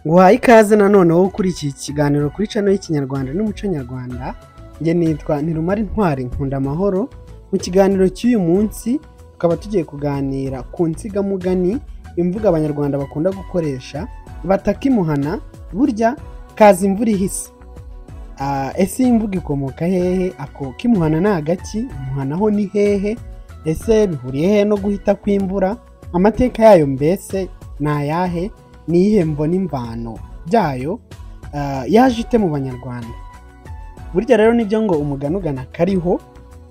Nguhaye ikaze nanone wowe kuri iki kiganiro kuri channel y'Ikinyarwanda n'umuco nyarwanda. Njye nitwa Ntirumara Intwari Nkunda Amahoro. Mu kiganiro cy'uyu munsi tukaba tugiye kuganira ku nsigamugani, imvugo Abanyarwanda bakunda gukoresha bataka imuhana, burya kaza imvura ihise. Ese iyi mvugo ikomoka hehe? Ako k'imuhana ni agaki? Imuhana ho ni hehe? Ese bihuriye hehe no guhita kw'imvura? Amateka yayo mbese ni ayahe? Ni iyihe mvo n'imvano byayo? Yaje ite mu Banyarwanda? Burya rero nibyo ngo umugani ugana kariho,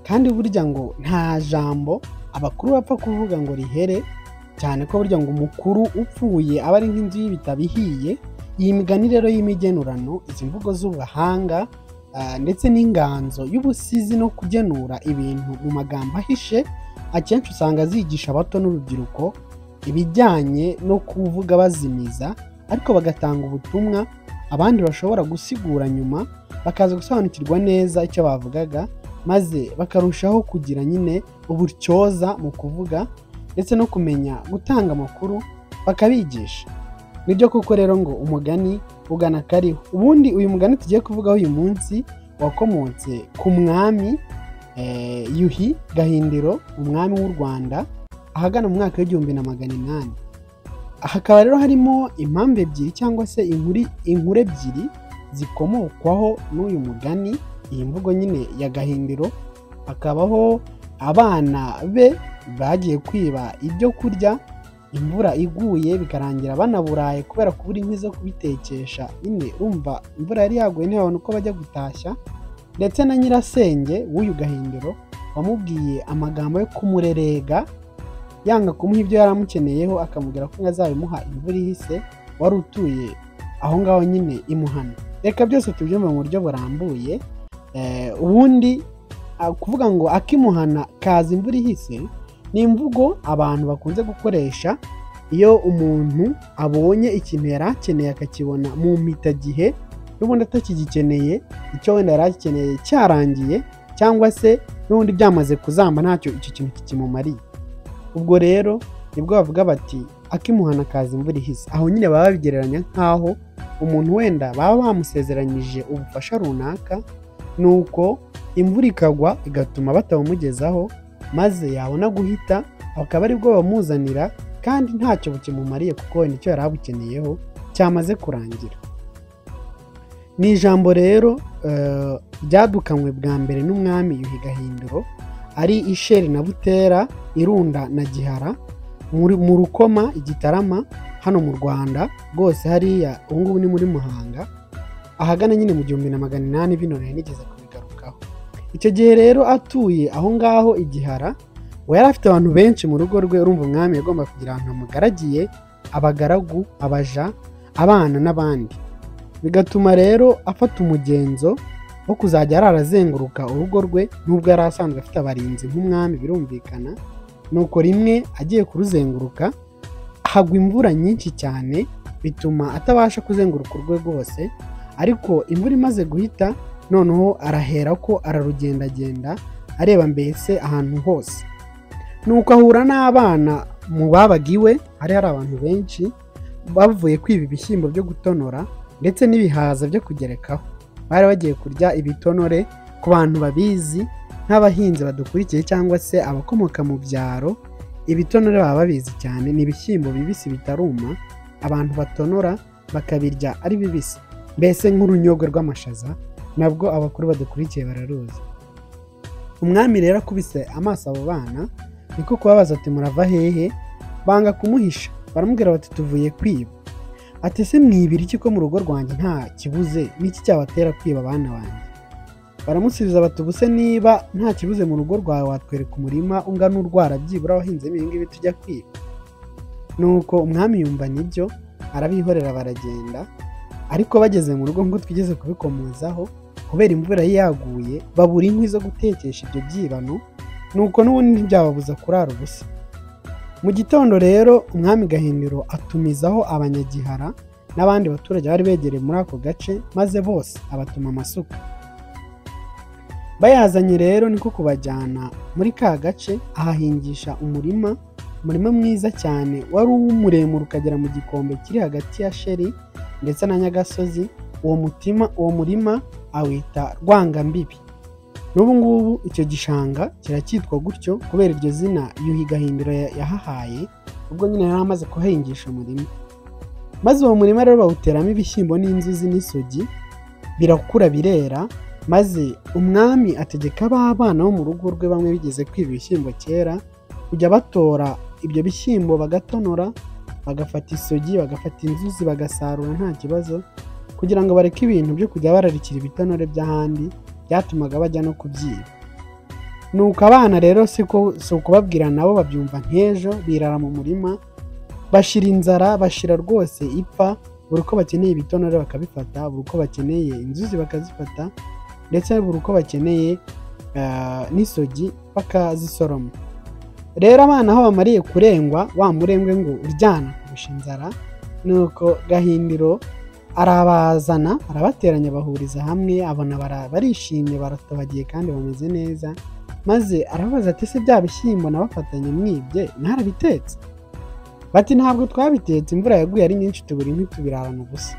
kandi burya ngo nta jambo abakuru bapfa kuvuga ngo rihere, cyane ko burya ngo umukuru upfuye aba ari nk'inzu y'ibitabo ihiye. Iyi migani rero y'imigenurano, izi mvugo z'ubuhanga ndetse n'inganzo y'ubusizi no kugenura ibintu mu magambo ahishe, akenshi usanga zigisha abato n'urubyiruko ibijyanye no kuvuga bazimiza, ariko bagatanga ubutumwa abandi bashobora gusigura nyuma bakaza gusobanukirwa neza icyo bavugaga, maze bakarushaho kugira nyine ubutyoza mu kuvuga ndetse no kumenya gutanga amakuru bakabigisha. Nibyo koko rero ngo umugani ugana kariho. Ubundi uyu mugani tugiye kuvugaho uyu munsi wakomotse ku mwami Yuhi Gahindiro, umwami w'u Rwanda, ahagana mu mwaka w'1800. Hakaba rero harimo impamvu ebyiri cyangwa se inkuru ebyiri zikomokwaho n'uyu mugani, iyi mvugo nyine ya Gahindiro. Hakabaho abana be bagiye kwiba ibyo kurya imvura iguye, bikarangira banaburaye kubera kubura inkwi zo kubitekesha. Nyine urumva imvura yari yaguye ntibabona uko bajya gutashya, ndetse na nyirasenge w'uyu Gahindiro wamubwiye amagambo yo kumurerega, yanga kumuha ibyo yari amukeneyeho, akamubwira ko azabimuha imvura ihise, wari utuye aho ngaho nyine imuhana. Reka byose tubyumve mu buryo burambuye. Ubundi kuvuga ngo akimuhana kaza imvura ihise ni imvugo abantu bakunze gukoresha iyo umuntu abonye ikintu yari akeneye akakibona mu mpitagihe, n'ubundi atakigikeneye, icyo wenda yari akeneye cyarangiye cyangwa se n'ubundi byamaze kuzamba ntacyo icyo kintu kikimumariye. Ubwo rero nibwo bavuga bati akimuhana kaza imvura ihise. Aho nyine baba babigereranya nk'aho umuntu wenda baba bamusezeranyije ubufasha runaka, nuko imvura ikagwa igatuma batabumugezaho, maze yabona guhita bakaba aribwo bamuzanira, kandi ntacyo bukimumariye kuko wenda icyo yari abukeneyeho cyamaze kurangira. Ni ijambo rero ryadukanywe bwa mbere n'umwami Yuhi Gahindiro, ari Isheri na Butera, Irunda na Gihara, mu Rukoma i Gitarama, hano mu Rwanda rwose, hariya ubu ngubu ni muri Muhanga, ahagana nyine mu 1800. Bino nari nigeze kubigarukaho. Icyo gihe rero atuye aho ngaho i Gihara, ngo yari afite abantu benshi mu rugo rwe. Urumva umwami yagomba kugira ahantu hamugaragiye, abagaragu, abaja, abana n'abandi. Bigatuma rero afata umugenzo wo kuzajya arara azenguruka urugo rwe, nubwo yari asanzwe afite abarinzi nk'umwami birumvikana. Nuko rimwe agiye kuruzenguruka hagwa imvura nyinshi cyane, bituma atabasha kuzenguruka urwe rwose. Ariko imvura imaze guhita noneho arahera ko ararugendagenda areba mbese ahantu hose. Nuko ahura n'abana mu babaga iwe, hari abantu benshi bavuye kwiba ibishyimbo byo gutonora ndetse n'ibihaza byo kugerekaho. Bari bagiye kurya ibitonore. Ku bantu babizi nk'abahinzi badukurikiye cyangwa se abakomoka mu byaro, ibitonore baba babizi cyane. Ni ibishyimbo bibisi bitaruma, abantu batonora bakabirya ari bibisi, mbese nk'urunyogwe rw'amashaza, nabwo abakuru badukurikiye bararuzi. Umwami rero akubise amaso abo bana, niko kubabaza ati murava hehe? Banga kumuhisha, baramubwira bati tuvuye kwiba. Ati ese mwibira iki ko mu rugo rwanjye nta kibuze, n'iki cyabatera kwiba abana banjye? Baramusubiza bati ubuse niba nta kibuze mu rugo rwawe watwereka umurima ungana urwara byibura wahinzemo ibi ngibi tujya kwiba? Nuko umwami yumva nibyo, arabihorera baragenda. Ariko bageze mu rugo nk'uko twigeze kubikomozaho, kubera imvura yari yaguye babura inkwi zo gutekesha ibyo byibano, nuko n'ubundi ntibyababuza kurara ubusa. Mu gitondo rero umwami Gahindiro atumizaho abanyagihara n'abandi baturage bari begereye muri ako gace, maze bose abatuma amasuka. Bayazanye rero niko kubajyana muri ka gace, ahahingisha umurima, umurima mwiza cyane wari muremure ukagera mu gikombe kiri hagati ya Sheri ndetse na Nyagasozi. Uwo murima awita Rwangambibi. N'ubu ngubu icyo gishanga kiracyitwa gutyo kubera iryo zina Yuhi Gahindiro yahahaye, ubwo nyine yari amaze kuhahingisha umurima. Maze uwo murima rero bawuteramo ibishyimbo n'inzuzi n'isogi, birakura birera. Maze umwami ategeka b'abana bo mu rugo rwe bamwe bigeze kwiba ibishyimbo kera kujya batora ibyo bishyimbo bagatonora, bagafata isogi, bagafata inzuzi, bagasarura nta kibazo, kugira ngo bareke ibintu byo kujya bararikira ibitonore by'ahandi byatumaga bajya no kubyiba. Nuko abana rero si ukubabwira, nabo babyumva nk'ejo, birara mu murima bashira inzara, bashira rwose ipfa. Buri uko bakeneye ibitonore bakabifata, buri uko bakeneye inzuzi bakazifata, ndetse buri uko bakeneye n'isogi bakazisoroma. Rero abana aho bamariye kurengwa wa murengwe ngo uryana kurusha inzara, nuko Gahindiro arabazana, arabateranya, bahuriza hamwe, abona barishimye, baratohagiye kandi bameze neza. Maze arababaza ati ese bya bishyimbo nabafatanye mwibye mwarabitetse? Bati ntabwo twabitetse, imvura yaguye ari nyinshi tubura inkwi tubirarana ubusa.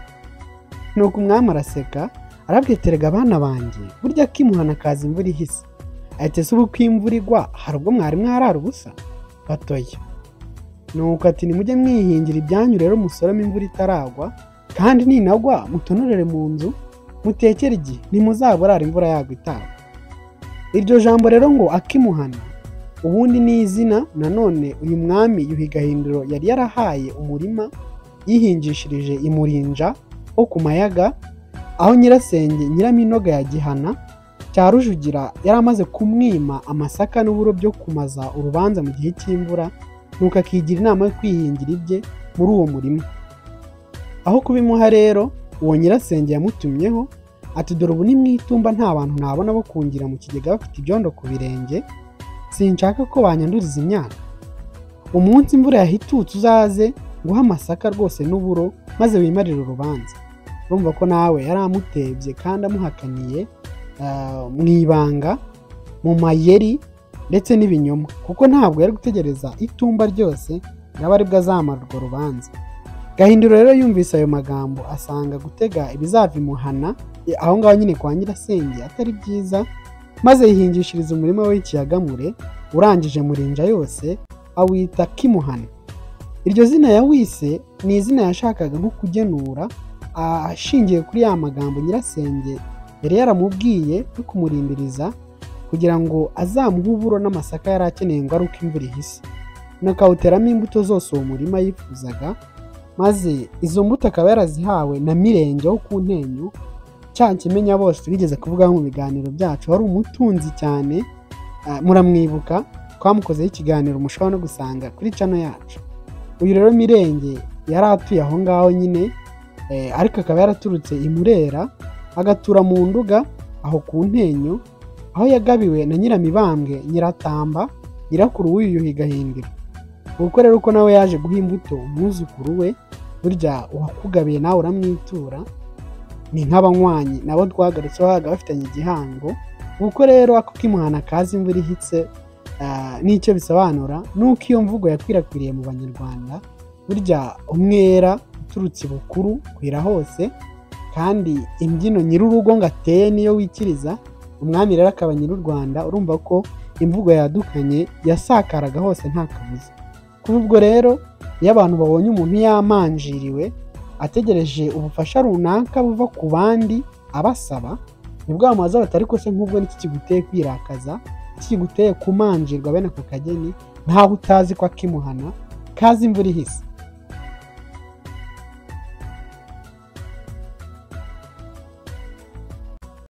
Nuko umwami araseka, arabwira abana banjye burya kimuhana kaza imvura ihise. Ati ese ubu ko imvura igwa hari ubwo mwari mwarara ubusa? Batoya. Nuko ati nimujye mwihingira ibyanyu rero musorome imvura itaragwa, kandi ninagwa mutonorere mu nzu mutekere igihe, ntimuzaburara imvura yagwa itagwa. Iryo jambo rero ngo akimuhana ubundi ni izina nanone uyu mwami Yuhi Gahindiro yari yarahaye umurima yihingishirije i Murinja ho ku Mayaga, aho nyirasenge Nyiraminoga ya Gihana cya Rujugira yari amaze kumwima amasaka n'uburo byo kumaza urubanza mu gihe cy'imvura, nuko akigira inama yo kwihingira ibye muri uwo murima. Aho kubimuha rero uwo nyirasenge yamutumyeho ati dore ubu ni mu itumba nta bantu nabona bo kungira mu kigega bafite ibyondo ku birenge, sinshaka ko banyanduriza imyaka. Umunsi imvura yahitutse uzaze nguhe amasaka rwose n'uburo, maze wimarire urubanza. Urumva ko nawe yari amutebye kandi amuhakaniye mu ibanga, mu mayeri ndetse n'ibinyoma, kuko ntabwo yari gutegereza itumba ryose ngo abe aribwo azamara urwo rubanza. Gahindiro rero yumvise ayo magambo asanga gutega ibizava imuhana aho ngaho nyine kwa nyirasenge atari byiza, maze yihingishiriza umurima w'ikiyagamure urangije Murinja yose awita Kimuhana. Iryo zina yawise ni izina yashakaga nko kugenura ashingiye kuri ya magambo nyirasenge yari yaramubwiye yo kumurindiriza kugira ngo azamuhe uburo n'amasaka yari akeneye ngo ari uko imvura ihise. Nuko awuteramo imbuto zose uwo murima yifuzaga, maze izo mbuto akaba yarazihawe na Mirenge wo ku Ntenyo, cya kimenya bose twigeze kuvugaho mu biganiro byacu, wari umutunzi cyane, muramwibuka, twamukozeho ikiganiro mushobora no gusanga kuri channel yacu. Uyu rero Mirenge yari atuye aho ngaho nyine, ariko akaba yaraturutse i Murera, agatura mu Nduga aho ku Ntenyo, aho yagabiwe na Nyiramibambwe Nyiratamba, nyirakuru w'uyu Yuhi Gahindiro. Ubwo rero uko nawe yaje guha imbuto umwuzukuru we, burya uwakugabiye nawe uramwitura, ni nk'abanywanyi nabo twagarutseho babaga bafitanye igihango. Ubwo rero ako kimuhana kaza imvura ihitse, n'icyo bisobanura nuko iyo mvugo yakwirakwiriye mu Banyarwanda, burya umwera uturutse ibukuru kwira hose, kandi imbyino nyir'urugo ngo ateye niyo wikiriza, umwami rero akaba nyir'u Rwanda. Urumva ko imvugo yadukanye yasakaraga hose nta kabuza. Kuva ubwo rero iyo abantu babonye umuntu yamanjiriwe ategereje ubufasha runaka buva ku bandi abasaba, nibwo bamubaza bati ariko se nk'ubwo niki kiguteye kwirakaza, iki kiguteye kumanjirwa bene ako kageni, ntaho utazi ko akimuhana kaza imvura ihise.